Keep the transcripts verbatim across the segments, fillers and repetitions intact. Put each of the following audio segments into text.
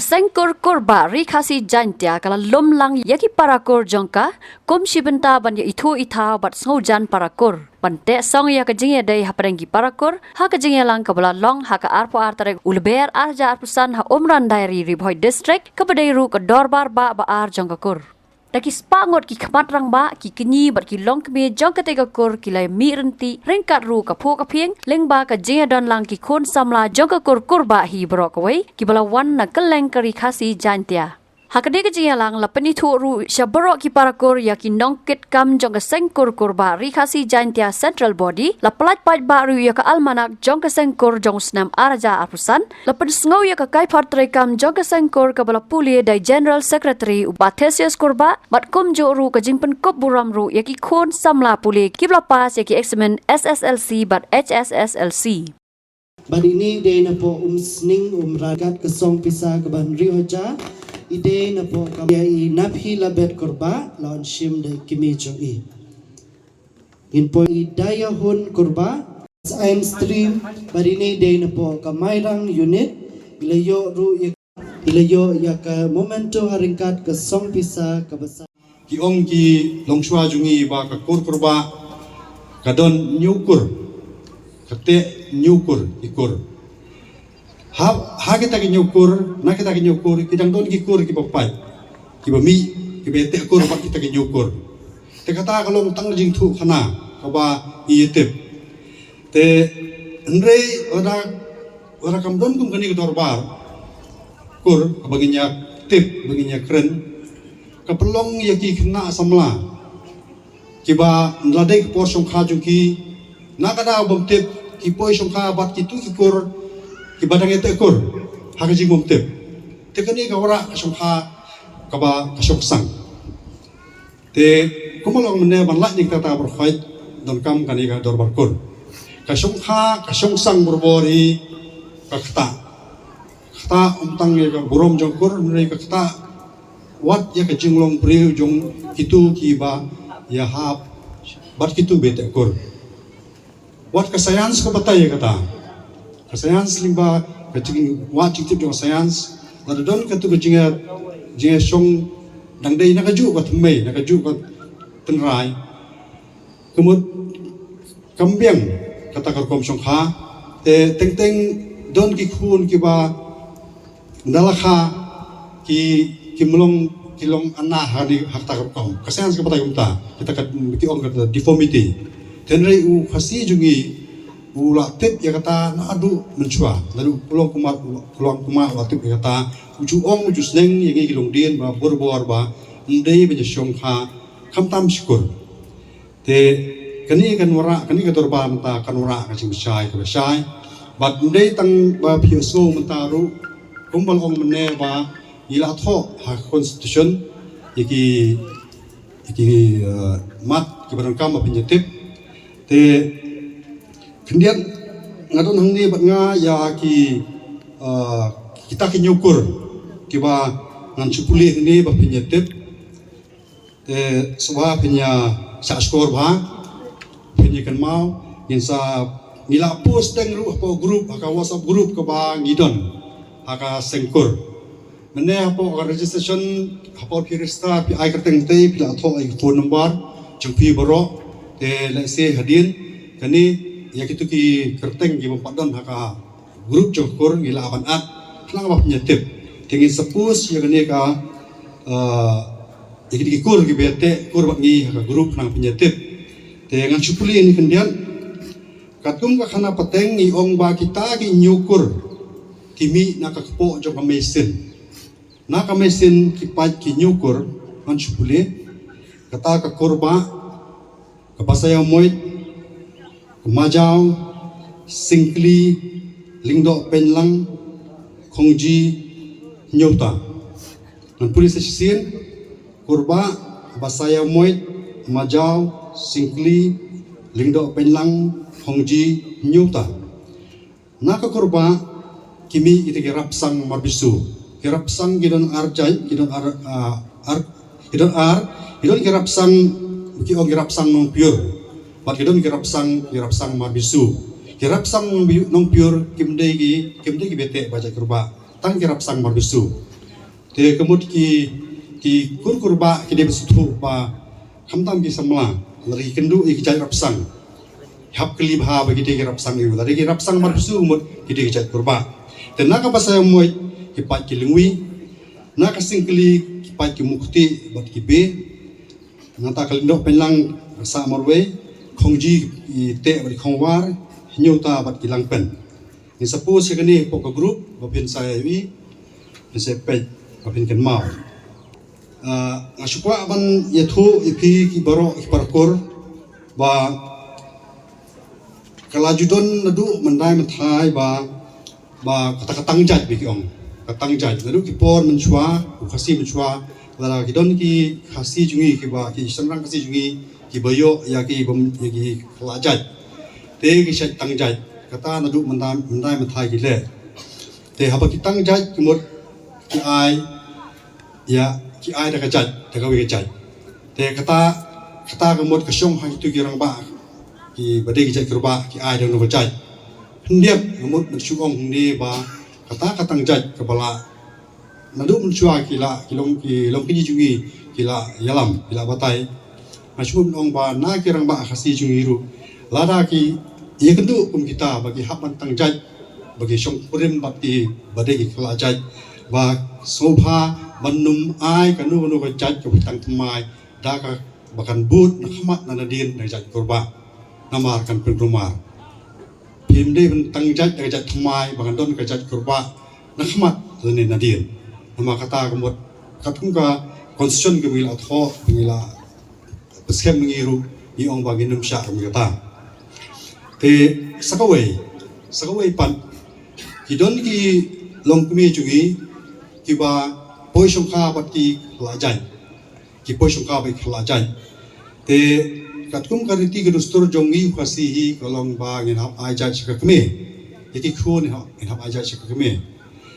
Seng kur Kurbah Ri Khasi Jaintia ka la lum lang ïa ki para kur jong ka kum shi bynta ban ïa ithuh ithaw bad sngewjan para kur ban teh song ïa ka jingïadei hapdeng ki para kur ha ka jingïalang kaba la long ha ka arphew ar tarik u Lber ar hajar arphew san ha Umran Diary, Ri Bhoi District, kaba dei ruh ka dorbar bah ba ar jong ka kur. Da ki spah ngut ki khmat rangbah, ki kñi bad ki longkmie jong katei ka kur ki la mih ryntih ryngkat ruh ka phuh ka phieng lyngba ka jingïadon lang ki khun samla jong ka kur Kurbah hi baroh kawei kiba la wan na kylleng ka Ri Khasi Jaintia. Ha katei ka jingïalang la pynithuh ruh sha baroh ki para kur ïa ki nongkitkam jong ka seng kur Kurbah Ri Khasi Jaintia Central Body, la pyllait paidbah ruh ïa ka almanak jong ka seng kur jong u snem ar hajar arphew san, la pynsngew ïa ka kaiphod treikam jong ka seng kur kaba la pule da i General Secretary u Bah Theseus Kurbah, bad kumjuh ruh ka jingpynkup burom ruh ïa ki khun samla pule kiba la pass ïa ki eksamin S S L C bad H S S L C. Bad ine i dei napoh Umsning Umran, kat ka song pisa kaba hynriew hajar i dei napoh ka ïa i Naphi Labet Kurbah, la wan shim da i kmie jong i. Ngin poi i Dayahun Kurbah, Science Stream, bad ine i dei napoh ka Mairang Unit, i la ïoh ruh ïa, i la ïoh ïa ka memento ha ryngkat ka song pisa kaba sa. Ki ong ki longshuwa jong ngi ba ka kur Kurbah ka don hynñiew kur, ka teh hynñiew kur ki kur. Ha, ha kita ki hynñiew kur, na kita ki hynñiew kur ki dang don ki kur kiba pait, kiba mih, kiba teh kur bad kita ki hynñiew kur. Te kata ka long tang jingthoh khana kaba ngi ïa tip. Te hynrei lada, lada kam don kum kane ka dorbar kur kaba ngin ïa tip, kaba ngin ïa kren, ka pynlong ïa ki khynnah samla kiba la dei ka por shongkha jong ki, na ka daw bym tip ki poi shongkha bad kitu ki kur kiba dang ïa teh kur ha ka jingbym tip. Te kane ka wanrah ka shongkha kaba ka shongsang. Te kumba long mynne ban lait ïa kata ka por khoit donkam kane ka dorbar kur. Ka shongkha, ka shongsang barabor hi ka ktah. Ktah ym tang ïa ka burom jong kur, hynrei ka ktah wat ïa ka jinglong briew jong kitu kiba ïahap bad kitu ba teh kur. Wat ka science ka batai ïa kata. Ka science lyngba ka jingwad jingtip jong ka science. Lada don katu ka jingïa, jingïashong dang dei na kajuh ka thymmei, na kajuh ka tynrai, ka mut kam biang kata ka rukom shongkha. Te teng teng don ki khun kiba nalakha ki, ki mlong, ki long ana ha ni ha kata ka rukom. Ka science ka batai kumta, kita ka, ki ong kata deformity. Te hynrei u Khasi jong ngi u la tip ïa kata naduh mynshuwa, naduh u Klong Kumar, u Klong Kumar u la tip ïa kata. U ju ong, u ju sneng ïa ngi ki longdien ba barabor ba ym dei ban ïa shongkha khamtam shi kur. Te kane kan wanrah, kane ka dorbar mynta kan wanrah ka jingshai kaba shai. Bad ym dei tang ba phi sngew mynta ruh, kumba la ong mynne ba ngi la thoh ha constitution ïa ki, ïa ki, eh, mat kiba donkam ba phin ïa tip. Te khyndiat nga don hangne bad nga ïa ki, eh, kita ki hynñiew kur kiba ngan shu pule hangne ba phin ïa tip. Te shuwa phin ïa shah shkor bha, phin ïa kynmaw, ngin sa, ngi la post teng ruh hapoh group, ha ka WhatsApp group kaba ngi don ha ka seng kur. Mynne hapoh ka registration, hapoh phi register, phi ai kyrteng te, phi la thoh ïa ka phone number jong phi baroh. Te lehse hadien kane ïa kitu ki kyrteng ki bym pat don ha ka group jong kur ngi lah ban add khnang ba phin ïa tip. Te ngin sa post ïa kane ka, ah, ïa kine ki kur kiba teh kur bad ngi ha ka group khnang phin ïa tip. Te ngan shu pule ïa kane khyndiat. Katkum ka khana pateng ngi ong ba kita ki hynñiew kur ki mih na ka kpoh jong ka meisin. Na ka meisin ki pait ki hynñiew kur, ngan shu pule. Kata ka Kurbah, ka Basaiawmoit, ka Majaw, Syngkli, Lyngdoh Peinlang, Khongji, Hynñiewta. Ngan pule sa shisien, Kurbah, Basaiawmoit, Majaw, Syngkli, Lyngdoh Peinlang, Khongji, Hynñiewta. Na ka Kurbah ki mih kita ki rapsang marbisu. Ki rapsang ki don ar jait, ki don ar, ah, ar, ki don ar, ki don ki rapsang, ki ong ki rapsang nongpiur. Bad ki don ki rapsang, ki rapsang marbisu. Ki rapsang nongpiur kim dei ki, kim dei kiba teh ba jait Kurbah. Tang ki rapsang marbisu. Te ka mut ki, ki kur kurbah ki dei ba sngewthuh ba khamtam ki samla, lada ki kynduh ïa ki jait rapsang, hap kylli bha ba ki dei ki rapsang ïa u, lada ki rapsang marbisu mut ki dei ki jait kurbah. Te na ka Basaiawmoit ki pait ki lingwi, na ka Syngkli ki pait ki mukhti bad ki be, nangta ka Lyngdoh Pynlang ka sah marwei, Khongji ki teh bad ki khongwar, Hynñiewta bad ki langpen. Ngi sa post ïa kane hapoh ka group ba phin sa ïohi, phin sa peit, ba phin kynmaw. Ah, nga shu kwah ban ïathuh ïa phi ki baroh ki paralok ba ka la ju don naduh mynta mynta ba, ba kata ka tang jait ba ki ong. Ka tang jait. Naduh ki por mynshuwa, u Khasi mynshuwa, lada ki don ki Khasi jong ngi kiba, ki shynrang Khasi jong ngi kiba ïoh ïa ki bym, ïa ki khlad jait. Te ki shait tang jait. Kata naduh mynta mynta mynta ki leh. Te haba ki tang jait ka mut ki ai, ïa, ki ai da ka jait, da kawei ka jait. Te kata, kata ka mut ka shong ha kitu ki rangbah kiba dei ki jait kurbah, ki ai da kano ka jait. Hynrei ka mut, mut shu ong hangne ba kata ka tang jait kaba la naduh mynshuwa ki la, ki long, ki longkmie jong ngi ki la ïalam, ki la batai. Nga shu ong ba na ki rangbah Khasi jong ngi ruh, lada ki ïakynduh kum kita ba ki hap ban tang jait, ba ki shongkurim bad kiba dei ki khlad jait, ba sngewbha ban ym ai kano kano ka jait kaba tang thymmai da kaba kan bud na khmat na nadien na jait kurbah, namar kan pynkulmar. Phim dei ban tang jait da ka jait thymmai ba kan don ka jait kurbah na khmat lane nadien. Namar kata ka mut katkum ka constitution kaba ngi la thoh, ba ngi la pynskhem ngi ruh, ngi ong ba ngin ym shah kum kata. Te sa kawei, sa kawei pat, ki don ki longkmie jong ngi kiba poi shongkha bad ki khlad jait. Ki poi shongkha bad ki khlad jait. Te katkum ka riti ka dustur jong ngi u Khasi hi ka long ba ngin hap ai jait sha ka kmie. Ïa ki khun ngin hap, ngin hap ai jait sha ka kmie.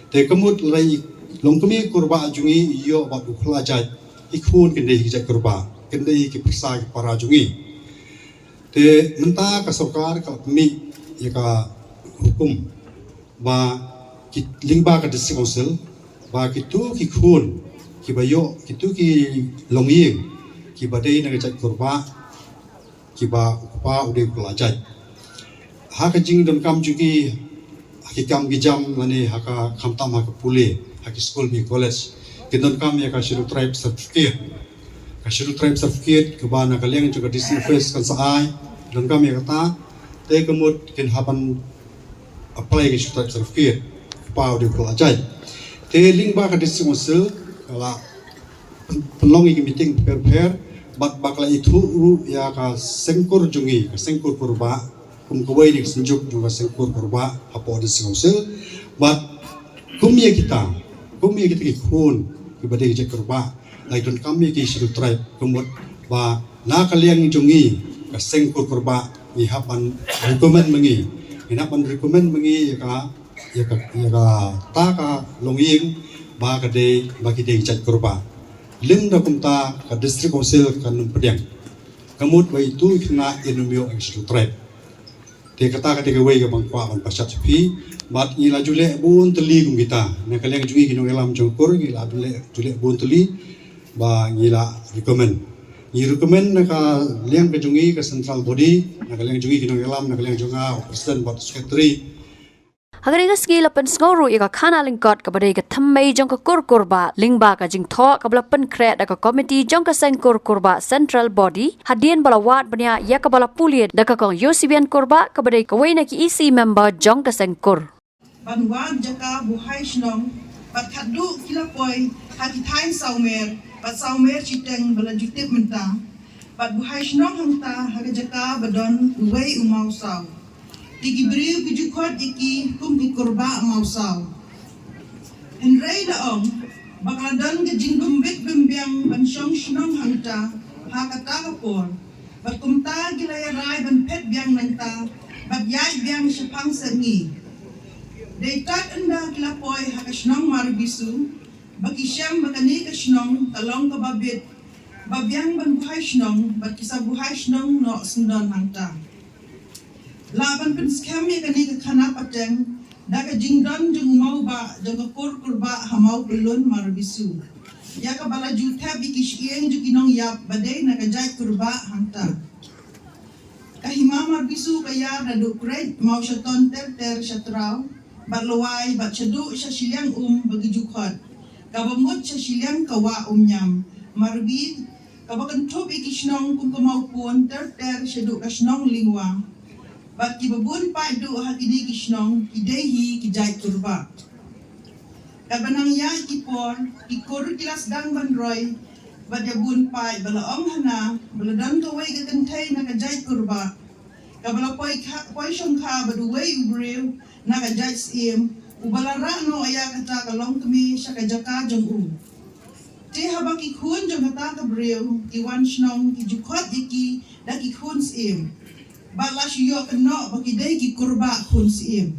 Te ka mut lada i longkmie kurbah jong ngi i ïoh bad u khlad jait, i khun kin dei ki jait kurbah, kin dei ki pyrsa ki para jong ngi. Te mynta ka sorkar ka la pynmih ïa ka hukum ba ki lyngba ka District Council, ba kitu ki khun kiba ïoh, kitu ki longïing kiba dei na ka jait kurbah, kiba u kpa u dei u khlad jait, ha ka jingdonkam jong ki ha ki kam ki jam lane ha ka, khamtam ha ka pule, ha ki skul bad ki college, kin donkam ïa ka Scheduled Tribe certificate. Ka Scheduled Tribe certificate kaba na ka liang jong ka D C office kan sa ai, donkam ïa kata. Te ka mut kin hap ban apply ka Scheduled Tribe certificate, u kpa u dei u khlad jait. Te lyngba ka District Council ka la pynlong ïa ki meeting pher pher bad ba ka la ithuh ruh ïa ka seng kur jong ngi, ka seng kur kurbah, kum kawei na ki seng juk jong ka seng kur kurbah hapoh District Council. Bad kum ïa kita, kum ïa kita ki khun kiba dei ki jait kurbah, la donkam ïa ki Scheduled Tribe, ka mut ba na ka liang jong ngi ka seng kur kurbah, ngi hap ban recommend ma ngi, ngi hap ban recommend ma ngi ïa ka, ïa ka, ïa kata ka longïing ba ka dei, ba ki dei ki jait kurbah. Lymda kumta ka District Council kan ym pdiang. Ka mut ba itu i khynnah in ym ïoh ïa ka Scheduled Tribe. Te kata ka dei kawei kaba nga kwah ban pashat sha phi. Bad ngi la ju leh bun tylli kum kita. Na ka liang jong ngi ki nongïalam jong ka kur ngi la ju leh, ju leh bun tylli ba ngi la recommend. Ngi recommend na ka liang ka jong ngi ka central body, na ka liang jong ngi ki nongïalam, na ka liang jong nga u president bad secretary. Ha kane ka sngi la pynsngew ruh ïa ka khana lyngkot kaba dei ka thymmei jong ka kur kurbah lyngba ka jingthoh kaba la pynkhreh da ka komiti jong ka seng kur kurbah central body, hadien ba la wad bniah ïa kaba la pule da ka kong Ïohsibian Kurbah kaba dei kawei na ki E C member jong ka seng kur. Ban wad jaka buhai shnong bad khatduh ki la poi ha ki thaiñ sawmer bad sawmer shiteng ba la ju tip mynta. Bad buhai shnong hangta ha ka jaka ba don uwei u mawsaw. Te ki briew ki ju khot ïa ki kum ki kurbah mawsaw. Hynrei la ong ba ka la don ka jingbym bit bym biang ban shong shnong hangta ha kata ka por. Bad kumta ki la ïa rai ban phet biang nangta bad ïaid biang shaphang Sepngi. Dei tad ynda ki la poi ha ka shnong Marbisu ba ki shem ba kane ka shnong ka long kaba bit, ba biang ban buhai shnong bad ki sa buhai shnong noh syndon hangta. Lah ban pynskhem ïa kane ka khana pateng Da ka jingdon jong u mawbah jong ka kur Kurbah ha Mawpyllun Marbisu, ïa kaba la ju thep ïa ki shyieng jong ki nongïap ba dei na ka jait Kurbah hangta. Ka hima Marbisu ka ïar naduh Kreit Mawshaton ter ter sha Traw bad Lawai bad shaduh sha shiliang um ba ki ju khot, kaba mut sha shiliang ka wah Umñiam Marbi, kaba kynthup ïa ki shnong kum ka Mawpun ter ter shaduh ka shnong Lingwa. Bad kiba bun paidduh ha kine ki shnong ki dei hi ki jait Kurbah. Katba nang ïaid ki por, ki kur ki la sdang ban roi, bad ïa bun paid ba la ong hana ba la don kawei ka kynthei na ka jait Kurbah, kaba la poi kha, poi shongkha bad uwei u briew na ka jait Syiem, uba la rah noh ïa kata ka longkmie sha ka jaka jong u. Te haba ki khun jong kata ka briew ki wan shnong, ki ju khot ïa ki da ki khun Syiem, bad la shu ïoh kynnoh ba ki dei ki Kurbah khun Syiem.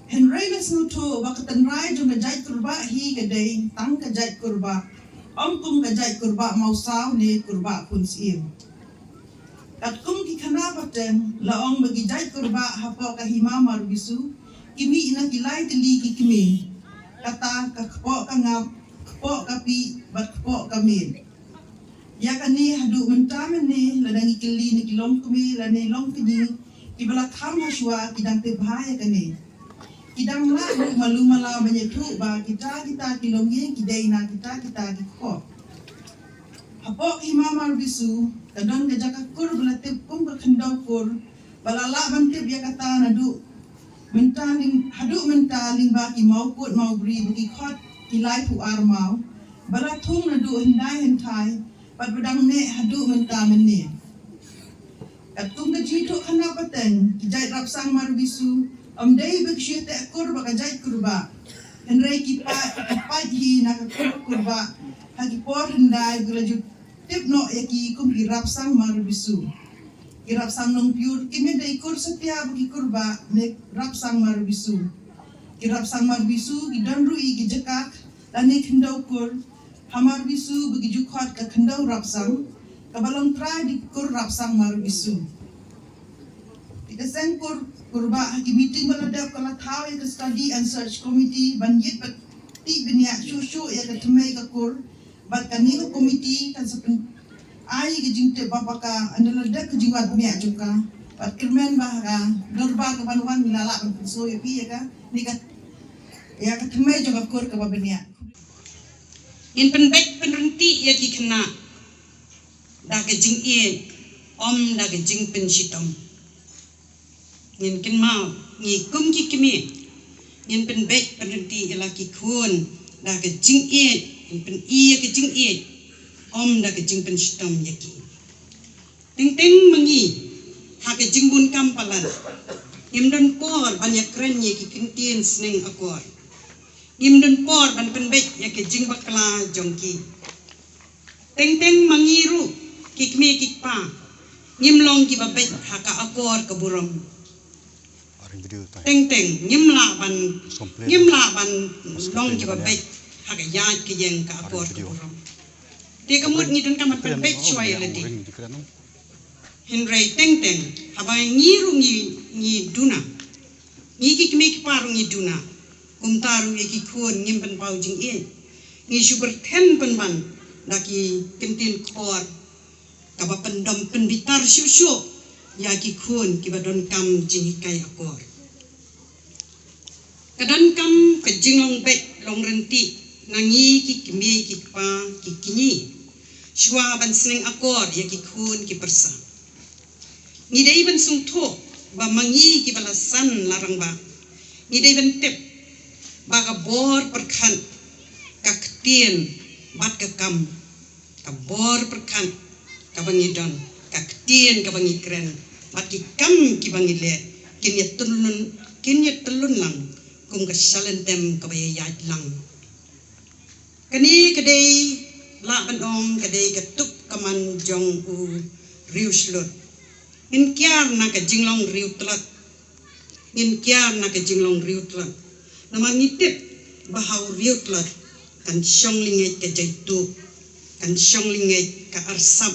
Hynrei la sngewthuh ba ka tynrai jong ka jait Kurbah hi ka dei tang ka jait Kurbah, ym kum ka jait Kurbah Mawsaw ne Kurbah khun Syiem. Katkum ki khynnah pateng, la ong ba ki jait Kurbah hapoh ka hima Marbisu ki mih na ki lai tylli ki kmie, kata ka kpoh ka ngap, kpoh ka pih bad kpoh ka miet. Ïa kane haduh mynta mynne, lada ngi kylli na ki longkmie lane longkñi kiba la kham hashwa, ki dang tip bha ïa kane. Ki dang lah ruh malu mala ban ïathuh ba kita kita ki longïing ki dei na kita kita ki kpoh. Hapoh hima Marbisu ka don ka jaka kur ba la tip kum ka Khyndew Kur, ba la lah ban tip ïa kata naduh mynta lyng-, haduh mynta lyngba ki mawkut mawbri ba ki khot ki laiphew ar maw, ba la thung naduh hyndai hynthai bad ba dang neh haduh mynta mynne. Katkum ka jingïathuhkhana pateng, ki jait Rapsang Marbisu ym dei ba ki shu ïateh kur bad ka jait Kurbah, hynrei ki pa-, ki pait hi na ka kur Kurbah ha ki por hyndai ba la ju tip noh ïa ki kum ki Rapsang Marbisu. Ki Rapsang Nongpyur kim ïadei kur satia bad ki Kurbah ne Rapsang Marbisu. Ki Rapsang Marbisu ki don ruh ïa ki jaka lane khyndew kur ha Marbisu ba ki ju khot ka Khyndew Rapsang, kaba long trai da ki kur Rapsang Marbisu. Te ka seng kur Kurbah ha ki meeting ba la dep ka la thaw ïa ka Study and Search Committee ban ïit bad tih bniah shuh shuh ïa ka thymmei ka kur, bad kane ka committee kan sa pyn-, ai ka jingtip ba paka ynda la dep ka jingwad bniah jong ka. Bad kyrmen ba ha ka dorbar kaban wan ngi la lah ban pynsngew ïa phi ïa kane ka, ïa ka thymmei jong ka kur kaba bniah. Ngin pynbeit pynryntih ïa ki khynnah da ka jingïeit, ym da ka jingpynshitom. Ngin kynmaw, ngi kum ki kmie, ngin pynbeit pynryntih ïa la ki khun da ka jingïeit, ngin pyni ïa ka jingïeit, ym da ka jingpynshitom ïa ki. Teng teng ma ngi, ha ka jingbun kam palat, ngim don por ban ïakren ïa ki kyntien sneng akor. Ngim don por ban pynbeit ïa ka jingbakla jong ki. Teng teng ma ngi ruh, ki kmie ki kpa, ngim long kiba beit ha ka akor ka burom. Teng teng, ngim lah ban, ngim lah ban long kiba beit ha ka ïaid ka ïeng ka akor ka burom. Te ka mut ngi donkam ban pynbeit shuwa ïa lade. Hynrei teng teng, haba ngi ruh ngi, ngi duna. Ngi ki kmie ki kpa ruh ngi duna. Kumta ruh ïa ki khun ngim pynpaw jingïeit. Ngi shu pyrthen pynban da ki kyntien khor kaba pyndom pynbitar shuh shuh ïa ki khun kiba donkam jinghikai akor. Ka donkam ka jinglong beit long ryntih na ngi ki kmie ki kpa ki kñi shuwa ban sneng akor ïa ki khun ki pyrsa. Ngi dei ban sngewthuh ba ma ngi kiba la san la rangbah, ngi dei ban tip ba ka bor pyrkhat, ka ktien bad ka kam, ka bor pyrkhat kaba ngi don, ka ktien kaba ngi kren bad ki kam kiba ngi leh, kin ïatyllun, kin ïatyllun lang kum ka shalynter kaba ïaid lang. Kane ka dei, lah ban ong ka dei ka tup ka man jong u riewshlur. Ngin kiar na ka jinglong riewtlot. Ngin kiar na ka jinglong riewtlot. Namar ngi tip ba ha u riewtlot kan shong lyngngeit ka jaituh, kan shong lyngngeit ka arsap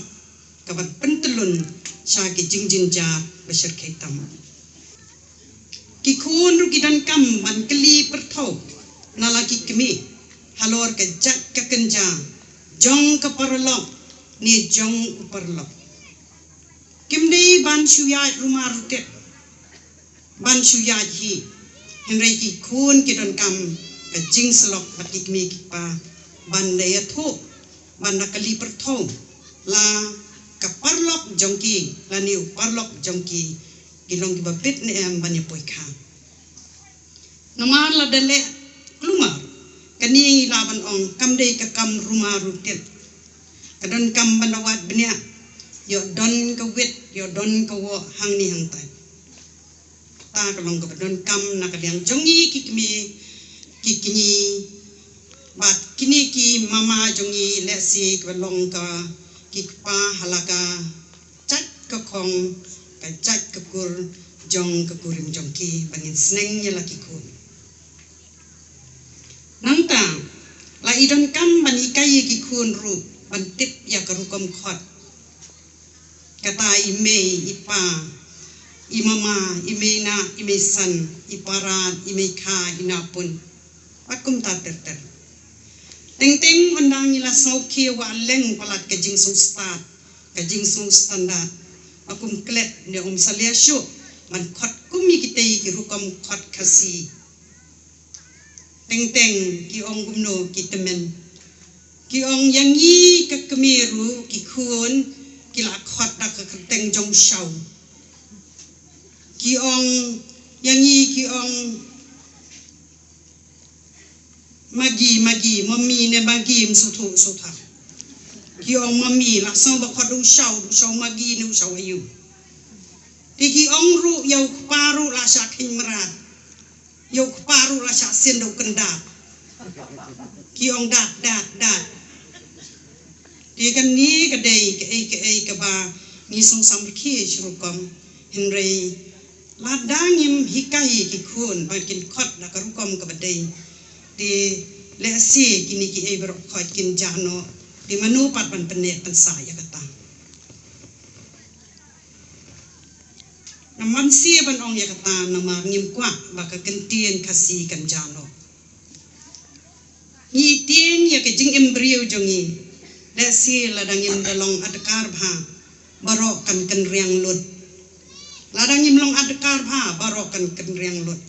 kaban pyntyllun sha ki jingjynjar ba shyrkhei tam. Ki khun ruh ki donkam ban kylli pyrthaw na la ki kmie halor ka jait ka kynja jong ka paralok ne jong u paralok. Kim dei ban shu ïaid rumar rutit ban shu ïaid hi. Hynrei ki khun ki donkam ka jingsyllok bad ki kmie ki kpa ban da ïathuh, ban da kylli pyrthaw la ka paralok jong ki lane u paralok jong ki ki long kiba bit ne em ban ïa poi kha. Namar lada leh klumar, kane ngi lah ban ong kam dei ka kam rumar rutit. Ka donkam ban da wad bniah, ïoh don ka wit, ïoh don ka woh hangne hangtai. Ta ka long kaba donkam na ka liang jong ngi ki kmie ki kñi bad kine ki mama jong ngi, lehse kiba long ka ki kpa ha la ka jait ka khong, ka jait ka kur jong ka kurim jong ki ba ngin sneng ïa la ki khun. Nangta la i donkam ban hikai ïa ki khun ruh ban tip ïa ka rukom khot. Kata i mei, i pa, i mama, i mei nah, i mei san, i para, i mei kha, i nahpun, bad kumta ter ter. Teng teng ynda ngi la sngewkhia wah leng palat ka jingsngewstad, ka jingsngewstandard, ba kum klet ne ym salia shuh ban khot kum ïa kitei ki rukom khot Khasi. Teng teng ki ong kumno ki tymmen. Ki ong ïa ngi ka kmie ruh ki khun ki la khot da ka kyrteng jong shaw. Ki ong ïa ngi ki ong Maggi, Maggi, Mommy ne Maggi, ym sngewthuh sngewthuh. Ki ong Mommy, la sngew ba khot u shaw, u shaw Maggi ne u shaw aïu. Te ki ong ruh ïa u kpa ruh la shah kheiñ mrad. Ïa u kpa ruh la shah sien da u kyndap. Ki ong dad, dad, dad. Te kane ka dei kaei kaei kaba ngi sngewsam rkhie shi rukom. Hynrei lada ngim hikai ïa ki khun ba kin khot da ka rukom kaba dei, te lehse kine kiei baroh khoit kin jah noh. Te mano pat ban pynneh pynsah ïa kata? Ngam shym shym ban ong ïa kata namar ngim kwah ba ka ktien Khasi kan jah noh. Ngi tieng ïa ka jingim briew jong ngi. Lehse lada ngim da long adkar bha, baroh kan kynriang lut. Lada ngim long adkar bha, baroh kan kynriang lut.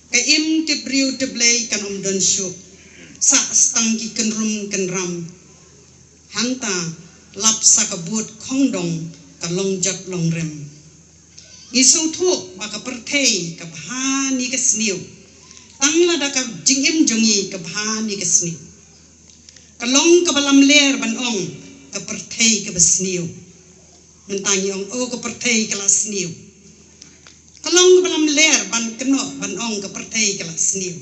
Ka im tip briew tip Blei kan ym don shuh. Sah stang ki kynrum kynram. Hangta lap sa ka bud khongdong ka long jot long rem. Ngi sngewthuh ba ka pyrthei ka bha ne ka sniew. Tang lada ka jingim jong ngi ka bha ne ka sniew. Ka long kaba lamler ban ong ka pyrthei kaba sniew. Mynta ngi ong, oh, ka pyrthei ka la sniew. Ka long kaba lamler ban kynnoh ban ong ka pyrthei ka la sniew.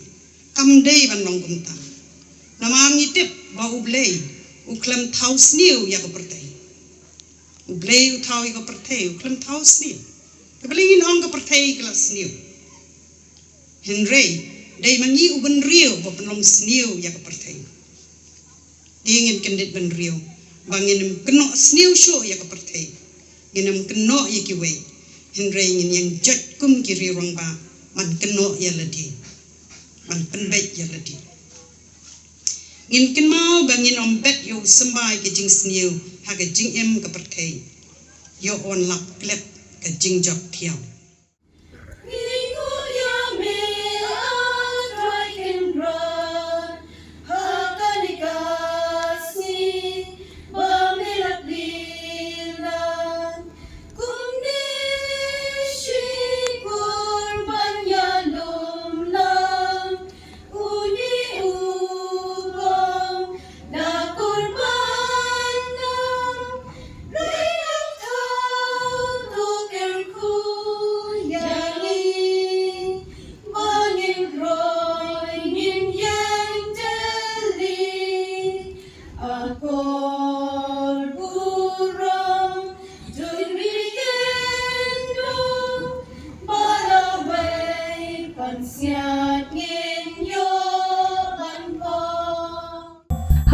Kam dei ban long kumta. Namar ngi tip ba U Blei u khlem thaw sniew ïa ka pyrthei. U Blei u thaw ïa ka pyrthei, u khlem thaw sniew. Te balei ngin ong ka pyrthei ka la sniew? Hynrei dei ma ngi u bynriew ba pynlong sniew ïa ka pyrthei. Te ngin kyndit bynriew ba ngin ym kynnoh sniew shuh ïa ka pyrthei. Ngin ym kynnoh ïa kiwei. Hynrei ngin ïeng jot kum ki riew rangbah ban kynnoh ïa lade, ban pynbeit ïa lade. Ngin kynmaw ba ngin ym bet ïa u symbai ka jingsniew ha ka jingim ka pyrthei. Ïoh wan lap klet ka jingjop thiaw.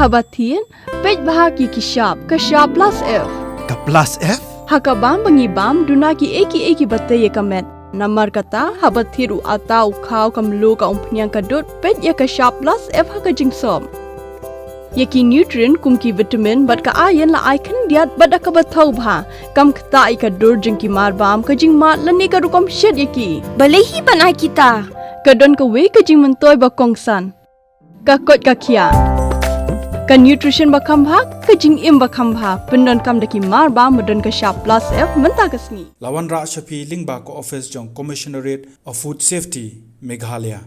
Haba thied, peit bha ki ki shap, ka shap plus F. Ka plus F? Ha ka bam ba ngi bam, duna kiei kiei kiba tei ïa ka met. Namar kata, haba thied u atta, u khaw, ka mluh, ka umphniang, ka dud, peit ïa ka shap plus F ha ka jingsop. Ïa ki nutrient kum ki vitamin bad ka iron la ai khyndiat bad da kaba thaw bha. Kam ktah ïa ka dur jong ki mar bam, ka jingmad lane ka rukom shet ïa ki. Balei hi ban ai kita? Ka don kawei ka jingmyntoi ba kongsan. Ka koit ka khiah. Ka nutrition ba kham bha, ka jingim ba kham bha. Pyndonkam da ki mar bam ba don ka shap plus F mynta ka sngi. La wanrah sha phi lyngba ka office jong Commissionerate of Food Safety, Meghalaya.